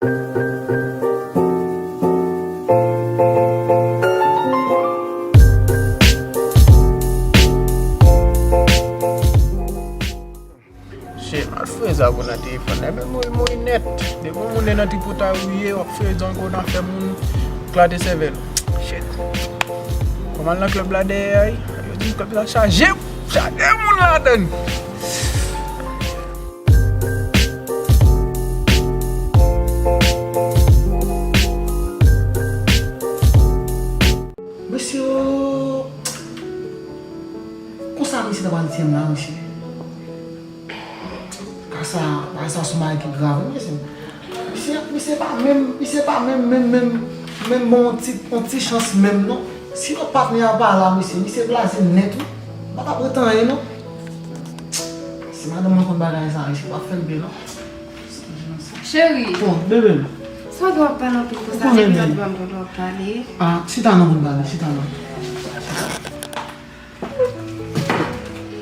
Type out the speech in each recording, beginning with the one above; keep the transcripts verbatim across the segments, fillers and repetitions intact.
Shit, m al foure sa pou nan telefòn nan. Epi mouri, mouri nèt. Depi yon moun nan tripotay ou ye, w ap foure zòn kou nan fè moun klate sèvèl. Shit. Kòman nan klèb la dèyè a, yo di klèb la chaje, chaje moun ladann. Mesye, konsa misye t ap al di m la, mesye. Kasa, bagay sa se yon bagay ki grav, wi, mesye. Misye, misye pa menm, misye pa menm, menm, menm, menm bon yon ti, yon ti chans menm, non. Si lòt patnè a pa la, mesye, misye blaze nèt, wi. M pa t ap ret anyen, non. Si madanm mwen konn bagay sa, mesye, pa fè l byen, non. Cheri. Bon, bebe m. Sa w gen w ap pale anpil konsa, depi lòt bò m tande w ap pale. Ah, chita non pou n pale, chita non.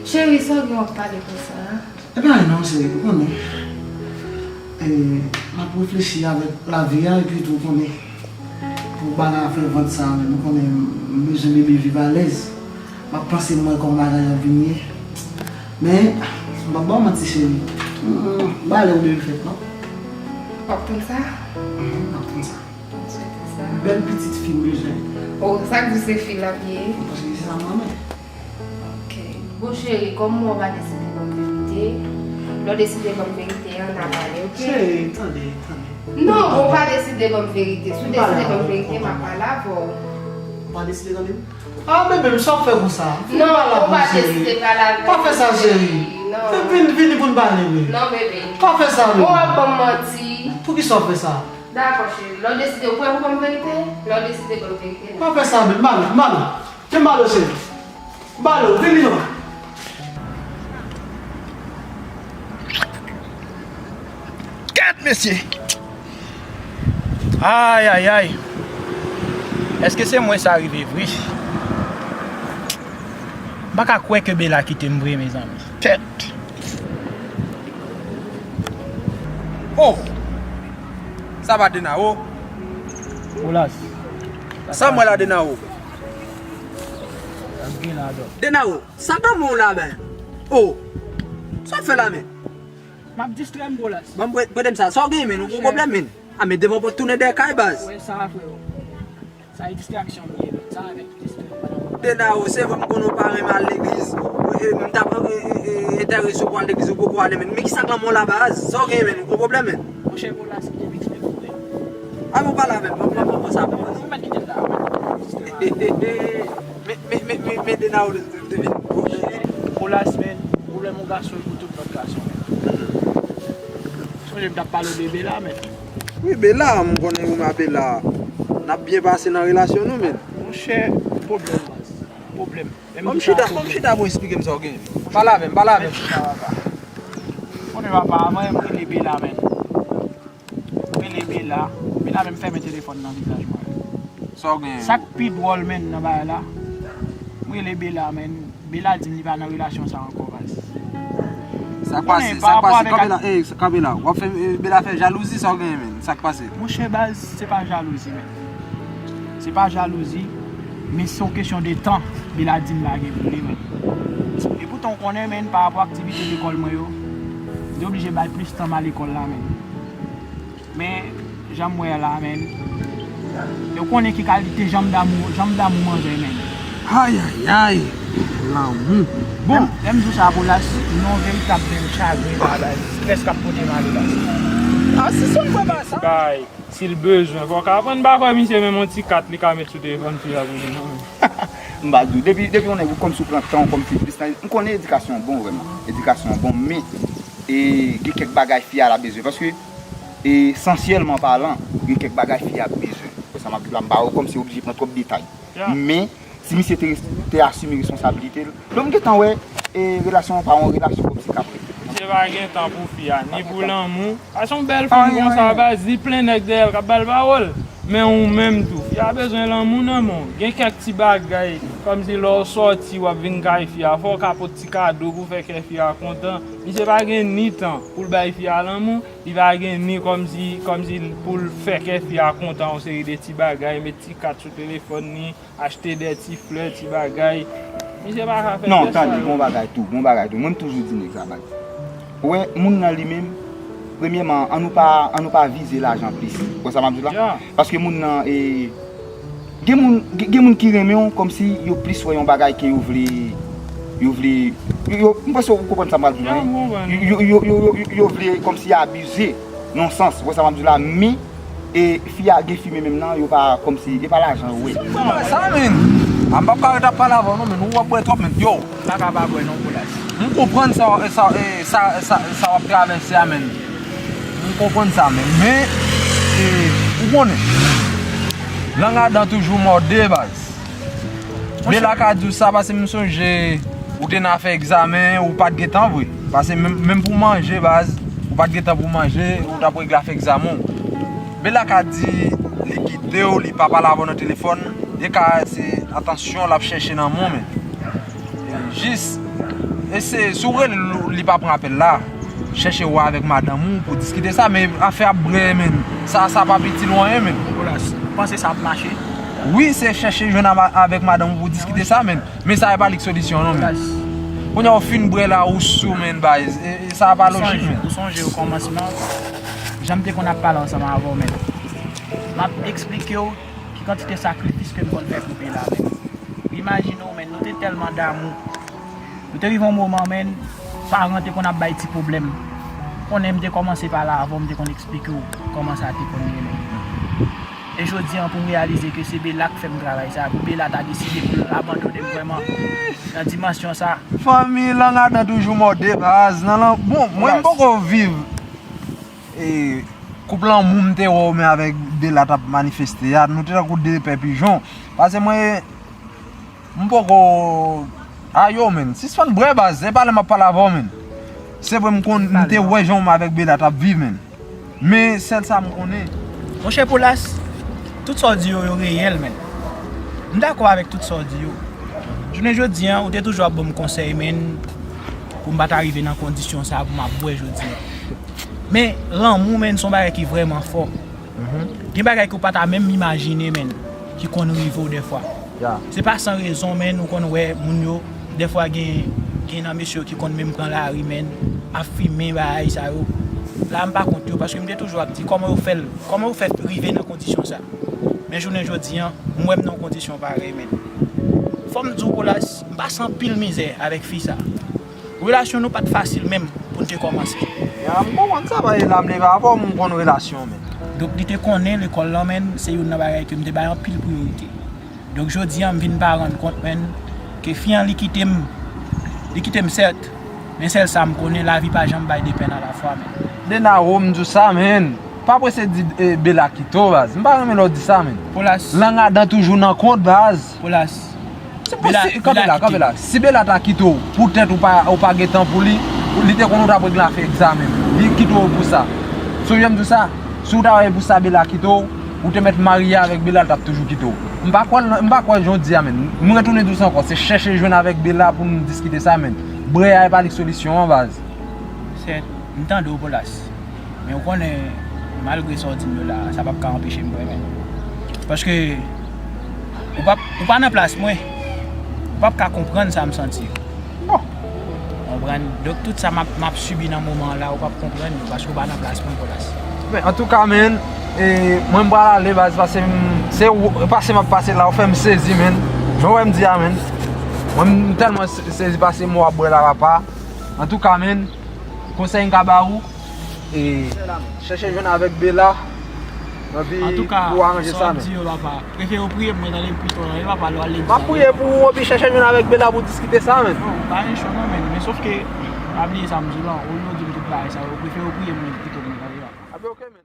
Cheri, sa w gen w ap pale konsa? E pa anyen non, cheri, ou konnen. E, m ap reflechi avèk lavi a, epi tou, ou konnen. Pou bagay afè vant sa, men ou konnen, m bezwen bebe viv alèz. M ap panse m wè kòman bagay ap vin ye. Men, m p ap ba w manti, cheri. M, m, m pa ale ou bebe fèt, non. W ap tann sa? Mhm, m ap tann sa. M swete sa. Bèl pitit fi m bezwen. Oh, sa k di se fi l ap ye? Paske se sa m renmen. Ok. Bon, cheri, kòm ou pa deside ban m verite, lè w deside ban m verite an, n a pale, ok? Cheri, tande, tande. Non, ou pa deside ban m verite. Si w deside ban m verite, m ap pale avè w. Ou pa deside tande m? Ah, bebe m, sa w ap fè konsa? Non, ou pa deside pale avè m. Pa fè sa, cheri. Non. Vin, vini pou n pale, wi. Non, bebe. Pa fè sa, wi. Ou ap ban m manti. Poukisa w ap fè sa? Dakò, cheri. Lè w deside, ou prè pou ban m verite? Lè w deside ban m verite, n a pale. Pa fè sa, bebe. M ale, m ale. Vin m ale, cheri. M ale, vini non. Gad, mesye! Ay, ay, ay! Èske se mwen sa rive vre? M pa ka kwè ke Bella kite m vre, mezanmi. Kèt! Oh! Sa pa Denaro? Olas. Sa m wè la, Denaro? Sa gen la, dò? Denaro, sa k nan men w la, men? Oh! Sa w ap fè la, men? M ap distrè m, Olas. Ban m pre-, prete m sa. Sa w genyen, men? Ou gen pwoblèm, men? A, men devan pòt tounen dèyè kay, baz. Wè sa, freo. Sa e distraksyon m ye, men. Sa avèk distrè m. Denaro, se vre m konnen w pa renmen al legliz. E, m t ap, e, e, e, enterese w pou al legliz, ou poko ale, men. Men ki sa k nan men w la, baz? Sa w genyen, men? Ou gen pwoblèm, men? Monchè, Olas, kite m eksplike w, men. A, bon, pale avè m. Pran, pran, pran, pran sa, pran sa. Ou mèt kite m la, ou mèt distrè m. Men, men, men, men, men Denaro te, te vin. Olas, men, pwoblèm yon gason pou tout lòt gason, men. Sonje m t ap pale w de Bella, men. Wi, Bella, m konnen ou renmen Bella. N ap byen pase nan relasyon nou, men. Monchè, pwoblèm, baz. Pwoblèm. Ban m chita, ban m chita pou w eksplike m sa w gen. Pale avè m, pale avè m. Chita, papa. Konnen, papa, avan m rele Bella, men. M rele Bella. Bella menm fèmen telefòn nan vizaj mwen. Sa w gen? Sa k pi dwòl, men, nan bagay la, m rele Bella, men. Bella di m li pa nan relasyon sa ankò, baz. Sa k pase? Sa k pase? Kanpe la, ey, kanpe la. W ap fè, eh, Bella fè jalouzi, sa w gen, men? Sa k pase? Monchè, baz, se pa jalouzi, men. Se pa jalouzi, men se yon kesyon de tan. Bella di m lage pou li, men. E poutan w konnen, men, pa rapò aktivite lekòl mwen yo, m te oblije bay plis tan m a lekòl la, men. Men, jan m wè a la, men, yo konnen ki kalite janm damou, janm damou manzè, men. Ay, ay, ay, lanmou. Bon. Lè m, lè m di w sa, Olas, non veritab, men chagren, bagay, strès k ap pote m ale la. A, si son kwè pa sa. Kay, si l bezwen, fò w ka aprann pa kwè misye, menm yon ti kat li ka met sou telefòn fi a pou li, non. M ba di w, depi, depi yon nèg ou kòmsi w pran tan w kòmsi plis tan, m konnen edikasyon bon, vrèman. Edikasyon bon, men, e, gen kèk bagay fi a la bezwen, paske esansyèlman palan, gen kèk bagay fi a bezwen. Sa m ap di la, m pa wè kòmsi oblije pran twòp detay. Men, si misye te, te asime responsabilite l, lè m gentan wè, e, relasyon an pa yon relasyon kòmsi k ap rete. Misye pa gen tan pou fi a, ni pou lanmou. A, se yon bèl fanm konsa, baz, li plen nèg dèyè l k ap ba l pawòl. Men ou menm tou, fi a bezwen lanmou nan men w. Gen kèk ti bagay, kòmsi lè w sòti, w ap vin kay fi a, fò w ka pot ti kado pou fè kè fi a kontan. Misye pa gen ni tan pou l bay fi a lanmou, li pa gen ni kòmsi, kòmsi pou l fè kè fi a kontan yon seri de ti bagay, met ti kat sou telefòn li, achte de ti flè, ti bagay. Misye pa ka fè Non, tande, gon bagay tou, gon bagay tou. Mwen, m toujou di nèg sa, baz. Ou wè, moun nan li menm, premyèman, an nou pa, an nou pa vize lajan plis. Ou wè sa m ap di w la? Paske moun nan, e, gen moun, gen, gen moun ki renmen w kòmsi yo plis wè yon bagay ke yo vle, yo vle, yo, yo, m panse ou konprann sa m pral di w la, wi. Yo, yo, yo, yo, yo, yo vle kòmsi abize, nan sans, ou wè sa m ap di w la, men, e, fi a gen fi men menm nan, yo pa, kòmsi, e pa lajan yo wè. Sa, men, a m p ap ka ret ap pale avè w non, men, ou w ap bwè twòp, men, yo. Pa ka pa bwè non, Polas. M konprann sa, sa, e, sa, sa, sa w ap travèse a, men. M konprann sa, men, men, e, ou konnen, lang a dan toujou mòde, baz. Bela ka di w sa, paske m sonje ou te nan fè egzamen, ou pa t gen tan vre. Paske menm, menm pou manje, baz, ou pa t gen tan pou manje, ou t ap regle afè egzamen w. Bela ka di li kite w, li pa pale avè w nan telefòn, e ka se atansyon l ap chèche nan men w, men. Jis, eseye, si w rele l, li pa pran apèl la, chèche wè avèk madanm ou pou diskite sa, men afè ap brè, men. Sa, sa p ap itil ou anyen, men. Polas, ou panse sa ap mache? Wi, se chèche jwenn a ma-, avèk madanm ou pou diskite sa, men. Men sa e pa li k solisyon, non, men. Polas. Kounye a w fin brè la, ou sou, men, baz. E, e sa pa lojik, men. Ou sonje, ou sonje okòmansman, jan m te konn ap pale ansanm avè w, men. M ap eksplike w ki kantite sakrifis ke m konn fè pou Bela, men. Imajine w, men, nou te tèlman damou. Nou te rive yon moman, men, paran te konn ap bay ti pwoblèm. Konnen m te kòmanse pale avè w, m te konn eksplike w kòman sa te konn ye, men. E jodi an, pou m reyalize ke se Bela k fè m travay sa, pou Bela ta deside pou l abandone m vrèman nan dimansyon sa. Fanmi, lang a dan toujou mòde, baz. Nan, nan, bon, mwen m poko viv, e, koup lanmou m te wè w men avèk Bela t ap manifeste a. Nou te tankou de pè pijon. Paske mwen, m poko, a yo, men. Sispann bwè, baz. Se pa lè m ap pale avè w, men. Se vre m konn, m te wè jan w avèk Bela t ap viv, men. Men sèl sa m konnen. Monchè Polas, tout sa w di yo, yo reyèl, men. M dakò avèk tout sa w di yo. Jounen jodi an, ou te toujou ap ban m konsèy, men, pou m pa ta rive nan kondisyon sa a pou m ap bwè jodi an. Men, lanmou, men, se yon bagay ki vrèman fò. Gen bagay ke w pa ta menm imajine, men, ki konn rive w dèfwa. Se pa san rezon, men, ou konn wè moun yo, dèfwa gen, gen nan mesye yo ki konn menm pran lari, men, ap fimen bagay sa yo. La, m pa kont yo, paske m te toujou ap di, kòman yo fè l, kòman yo fè rive nan kondisyon sa. Men jounen jodi an, m wè m nan yon kondisyon parèy, men. Fò m di w, Polas, m pase anpil mizè avèk fi sa. Relasyon nou pa t fasil menm pou n te kòmanse. Ya, m konprann sa, paske la m leve avè w, m konn relasyon, men. Donk, li te konnen lekòl lan, men, se youn nan bagay ke m te bay anpil priyorite. Donk, jodi an, m vin pa rann kont, men, ke fi an, li kite m, li kite m, sèt, men sèl sa m konnen, lavi pa janm bay de pèn alafwa, men. Denaro, m di w sa, men. Pa prese di, e, Bela kite w, baz. M pa renmen lè w di sa, men. Polas. Lang a dan toujou nan kont, baz. Polas. Se posib, kanpe la, kanpe la. Si Bela ta kite w, poutèt ou pa, ou pa gen tan pou li, li te konn ou t ap regle afè egzamen. Li kite w pou sa. Sonje m di w sa, si w ta wè pou sa Bela kite w, ou te mèt marye avèk Bela, l t ap toujou kite w. M pa kwè, m pa kwè jan w di a, men. M retounen di w sa ankò, se chèche jwenn avèk Bela pou nou diskite sa, men. Brè a e pa li k solisyon an, baz. Sèt, m tande w, Polas. Men ou konnen, malgre sa w di m yo la, sa p ap ka anpeche m bwè, men. Paske ou p ap, ou pa nan plas mwen. Ou p ap ka konprann sa m santi yo. Bon. Konprann? Donk, tout sa m ap, m ap sibi nan moman an la, ou p ap konprann yo, paske ou pa nan plas mwen, Polas. Men, antouka, men, e, mwen m pral ale, baz, pase m, se ou, pase m ap pase la, ou fè m sezi, men. Men wè m di a, men. Mwen m tèlman se-, sezi pase m wè w ap bwè la, papa. Antouka, men, konsèy m ka ba ou, e, chèche jwenn avèk Bela, epi pou aranjè sa, men. Antouka, sa w di yo, papa, prefere w priye pou mwen, tande, pito, non, e papa, lè w al legliz la, prefere w priye pou ou, epi chèche jwenn avèk Bela pou diskite sa, men. Non, pa gen chwa, non, men, men sòf ke, pa bliye sa m di w lan, olye w di m tout bagay sa yo, prefere w priye pou mwen pito, men, tande, papa. Epi, oke, men.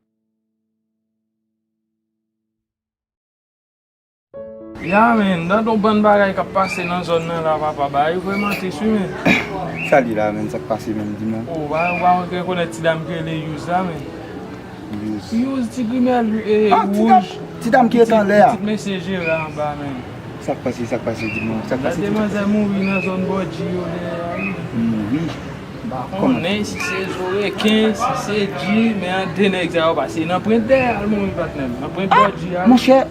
Ya, men, tande yon bann bagay k ap pase nan zòn nan la, papa, bagay yo vrèman tris, wi, men. Sa li la, men, sa k pase, men, di m non. O, ba, ou pa rekonèt ti dam ki rele Yous la, men. Yous. Yous, ti grimèl, e, wouj. Ti dam ki ret anlè a. Pitit mesye Jera anba, men. Sa k pase, sa k pase, di mwen, sa k pase? Gade manzè mouri nan zòn Bòdji yo dèyè a, wi. Mouri? M pa konnen si se zo reken, si se Dji, men an de nèg sa yo pase nan pwent dèyè a l mouri, patnè m. Nan pwent Bòdji a. Monchè,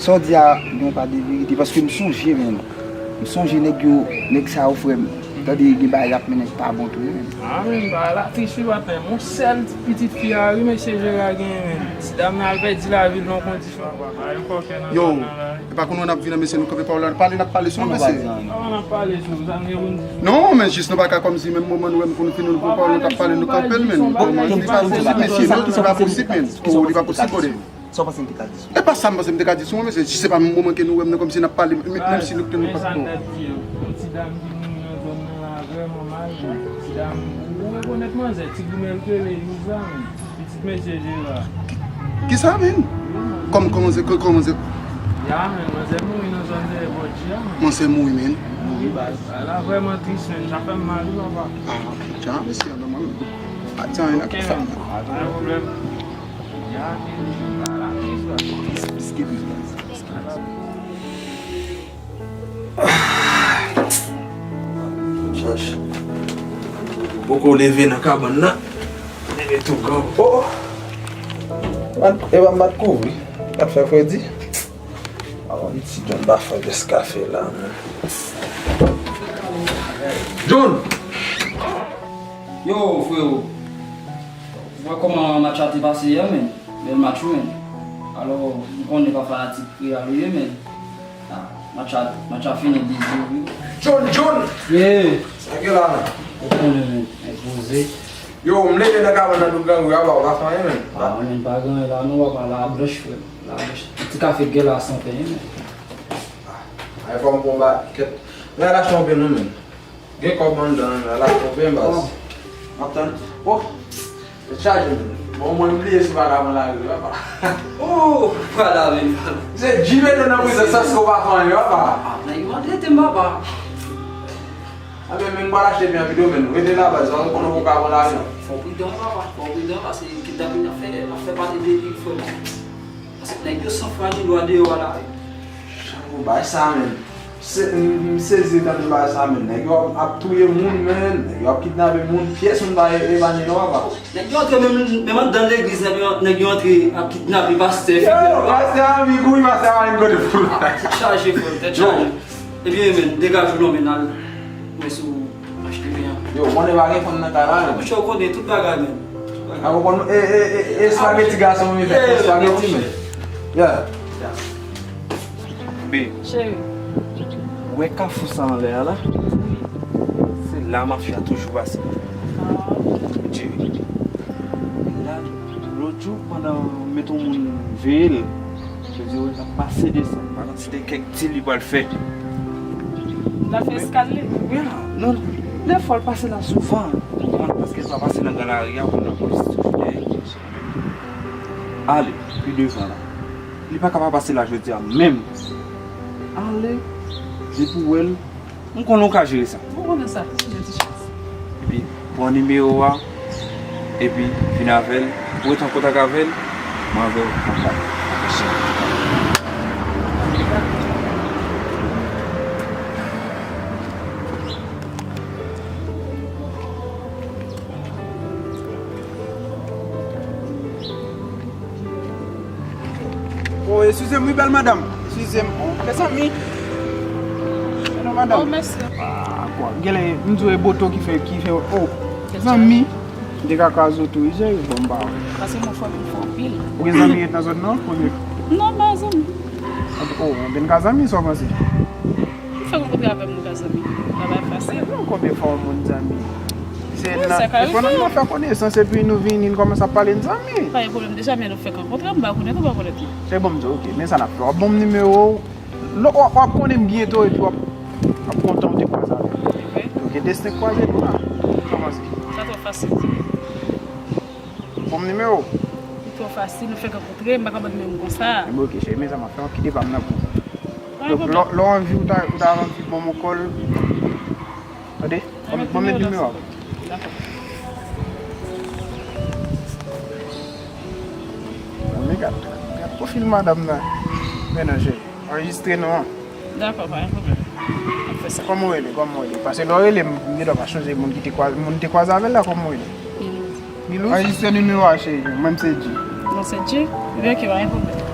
sa w di a gen yon pa de verite, paske m sonje, men. M sonje nèg yo, nèg sa yo, frè m. Tande gen bagay y ap mennen k pa bon tou, wi, men. A, men, bagay la tris, wi, patnè m. Yon sèl pitit fi a, wi, mesye Jera genyen, men. Ti dam nan al pèdi lavi l nan yon kondisyon. Yo, e pa konnen w n ap vin nan mesye, nou kanpe pawòl la, pale n ap pale sou mesye. Non, men jis nou pa ka kòmsi menm moman nou wè m pou nou fini nou pran pawòl nou t ap pale nou kanpe l, men. Bon, li pa posib, mesye, non, li pa posib, men. Oh, li pa posib, brother. Sa w panse m te ka di sou? E pa sa m panse m te ka di sou mwen, mesye. Se pa moman ke nou wè m nan kòmsi n ap pale, menm si nou te nou pa t bon. Yon ti dam ki mouri nan zòn nan la vrèman mal, men. Ti dam, ou rekonèt manzè, ti goumèl k rele Youza, men. Pitit mesye Jera. Kisa, men? Kòm, kòman se, kòman se? Ya, men, manzè mouri nan zòn dèyè Bòdji a, men. Manzè mouri, men. Mouri, baz. Bagay la vrèman tris, men. Sa fè m mal, wi, papa. Ah, dja, mesye, nòmal. Pa di anyen, la, kisa, men. Pa gen pwoblèm. Chèch. Poko leve nan kabann nan. Leve tou gran. Oh, oh. Bat, e pa m bat kouvri. Bat fè fredi. Avan m ti John pa fè deskafe la, men. John! Yo, frewo. Ou wè kòman match la te pase yè, men? Bèl match, wi, men. Alò, m konnen pa fanatik Real ou ye, men. Ah, match la, match la fini de zewo, wi. John, John! Ye! Sa gen la, men? Ou konnen, men. Enpoze. Yo, m leve nan kabann nan tout grangou a, pa, pa fè anyen, men. Ah, men, pa gen anyen la, non, papa, la blanch, frè. La blanch. Ti kafe gèla san penyen, men. Ay, fò m pran ba, kèt. Men al achte yon pen, non, men. Gen kòb anndan, men, al achte yon pen, baz. M ap tann. Oh! Tèt chaje, men. Bon, mwen, m bliye si m pa ka pran lari, papa. Oh! Pala, men, pala. Se Dji mete nan prizon, sa se w pa fè anyen, papa. Ah, nèg yo maltrete m, papa. A, men, men, m pral achte pen an videyo, men. Rete la, baz, ou konnen w pa ka pran lari, non. Fò pridan, papa, fò pridan, paske kidnapin ap fè, ap fè pale de li, frè m. Paske nèg yo san fwa ni lwa deyò a la, wi. Chapo, bagay sa, men. Se, m, m sezi tande bagay sa, men. Nèg yo ap, ap touye moun, men. Nèg yo ap kidnape moun. Pyès moun pa e-, epanye non, papa. Nèg yo antre menm, menm anndan legliz, nèg yo, nèg yo antre ap kidnape pastè, fidèl. Yo, pastè a anvi kouri, pastè a pa gen kote pou l. Ah, tèt chaje, frè m, tèt chaje. Ebyen, men, degaje w non, men, al. Mwen sou Achte pen an. Yo, konnen pa gen fanm nan kay la, non. Monchè, ou konnen tout bagay, men. Tout bagay. A, ou konn, e, e, e, e espageti gason, wi, fè espageti, men. Yeah. Babe. Cheri. Ou wè kafou sa anlè a la? Se la mafya toujou pase. Ah. Cheri. La, lòt jou, pandan m met yon moun veye l, yo di yo l ap pase desann. Pa konn si de kèk dil li pral fè. L ap fè eskal li? Wi, non, dèfwa l pase la souvan. Ou konprann, paske l pa pase nan gran lari a, ou konn lapolis toujou dèyè. Ale, pi devan la. Li pa ka pa pase la jodi a menm. Ale, depi w wè l, m konnen w ka jere sa. Ou konnen sa, jodi chans. Epi, pran nimewo a, epi vin avè l, ou ret an kontak avè l, mwen avè w an kontak. Oh, eskize m, wi, bèl madanm. Eskize m. Oh, mezanmi. Hello, madanm. Oh, mèsi. Ah, kwa. Genlè, m di w e boto ki fè, ki fè, oh. Zanmi. M te ka kraze w tou, wi, cheri, bon, m pa wè. Paske mwen fò m fò anpil. Ou gen zanmi ret nan zòn nan, ou gen? Non, m pa zanmi. Oh, anben n ka zanmi, sa w panse? Ou fè kontre avè m, nou ka zanmi. Travay fasil. Non, konbyen fwa yon moun zanmi? Se nan, se pandan nou fè konesans, epi nou vini, nou kòmanse ap pale n zanmi. Pa gen pwoblèm, deja, men nou fèk rankontre, m pa konnen tou, pa konnen tou. Se bon, m di, ok, men sa n ap fè. W ap ban m nimewo w. Lò, w ap, w ap konnen m byento, epi w ap, w ap kontan w te kwaze avè m. Ok. Ok, desten kwaze nou la. Kòmanse. Sa twò fasil, di. Ban m nimewo w. Li twò fasil, nou fèk rankontre, m pa ka ban nimewo m konsa. Ebyen, ok, cheri, men sa m ap fè, m ap kite pa m nan pou ou. Donk, lè, lè w anvi, ou ta, ou ta anvi ban m yon kòl. Tande? Ban m, ban m met nimewo a. Dakò. Ban m Gad, gad pwofil madanm nan. Men non, cheri, anrejistre non an. Dakò, pa gen pwoblèm. M ap fè sa. Kòman w rele? Kòman w rele? Paske lè w rele m, m gendwa pa chonje moun ki te kwaze, moun te kwaze avè l la, kòman w rele? Milou. Anrejistre nimewo a, cheri, mwen m se Dji. Mwen se Dji? Ebyen, ok, pa gen pwoblèm.